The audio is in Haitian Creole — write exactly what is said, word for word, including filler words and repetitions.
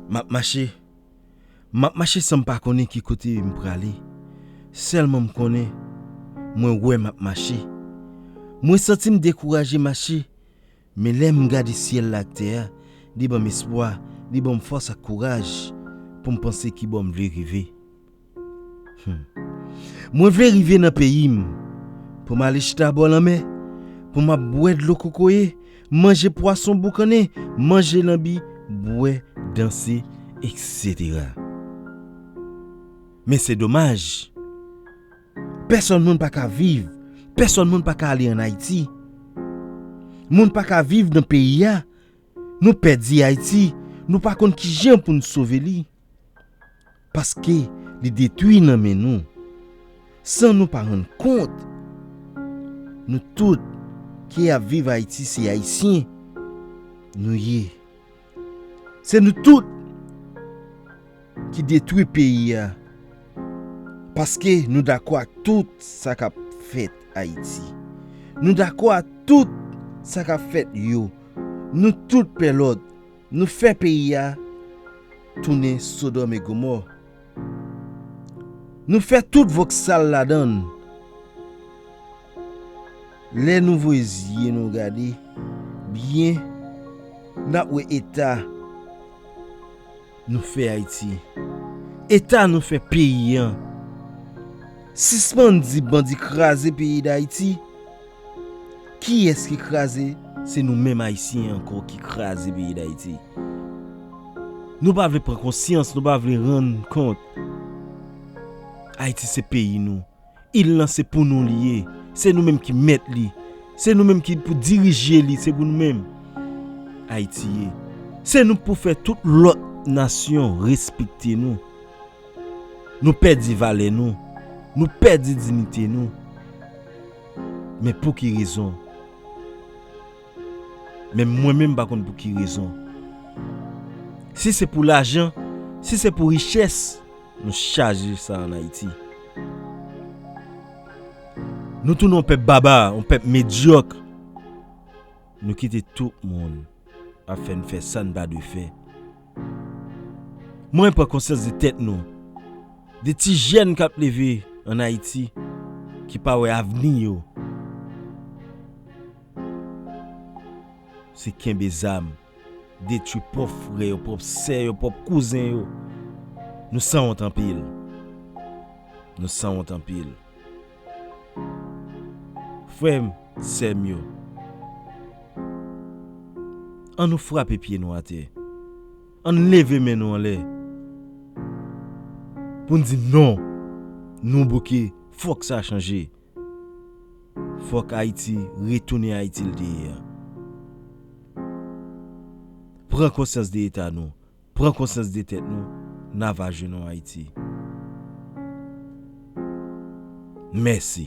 M ap mache. M ap mache san m pa konnen ki kote m prale. Sèlman m konnen, mwen wè m ap mache. Mwen santi m dekouraje mache. Men lè m gade syèl la ak tè a, li ban m espwa, li ban m fòs ak kouraj pou m panse ki bò m vle rive. Hmm. Mwen vle rive nan peyi m, pou m ale chita bò lanmè, pou m ap bwè dlo kokoye, manje pwason boukannen, manje lanbi, bwè, danse, etsetera. Men se domaj, pèsòn moun pa ka viv, pèsòn moun pa ka ale ann Ayiti. Moun pa ka viv nan peyi a. Nou pèdi Ayiti, nou pa konn kijan pou n sove li. Paske li detwi nan men nou. San nou pa rann kont, nou tout ki ap viv Ayiti se Ayisyen nou ye. Se nou tout ki detwi peyi a. Paske nou dakò ak tout sa k ap fèt Ayiti. Nou dakò ak tout sa k ap fèt yo. Nou tout pè lòd. Nou fè peyi a tounen Sodòm e Gomò. Nou fè tout vòksal ladan l. Lè nou voye zye nou gade byen, n ap wè eta nou fè Ayiti. Eta nou fè peyi an. Sispann di bandi kraze peyi Dayiti. Kiyès ki kraze? Se nou menm Ayisyen ankò ki kraze peyi Dayiti. Nou pa vle pran konsyans, nou pa vle rann kont. Ayiti se peyi nou. Il lan se pou nou li ye. Se nou menm ki mèt li. Se nou menm ki pou dirije li, se pou nou menm. Ayiti ye. Se nou pou fè tout lòt nasyon respekte nou. Nou pèdi valè nou. Nou pèdi diyite nou. Men pou ki rezon? Men mwen menm m pa konn pou ki rezon. Si se pou lajan, si se pou richès, nou chaje sa ann Ayiti. Nou tounen yon pèp baba, yon pèp medyòk. Nou kite tout moun ap fè n fè sa n pa dwe fè. Mwen pran konsyans de tèt nou, de ti jèn k ap leve ann Ayiti, ki pa wè avni yo. Se kenbe zam, detwi pwòp frè yo, pwòp sè yo, pwòp kouzen yo. Nou sanwont anpil. Nou sanwont anpil. Frè m, sè m yo, ann nou frape pye nou atè. Ann leve men nou anlè. Pou n di non, nou bouke, fòk sa chanje. Fòk Ayiti retounen Ayiti l te ye a. Pran konsyans de eta nou. Pran konsyans de tèt nou, n a va jwenn yon Ayiti. Mèsi.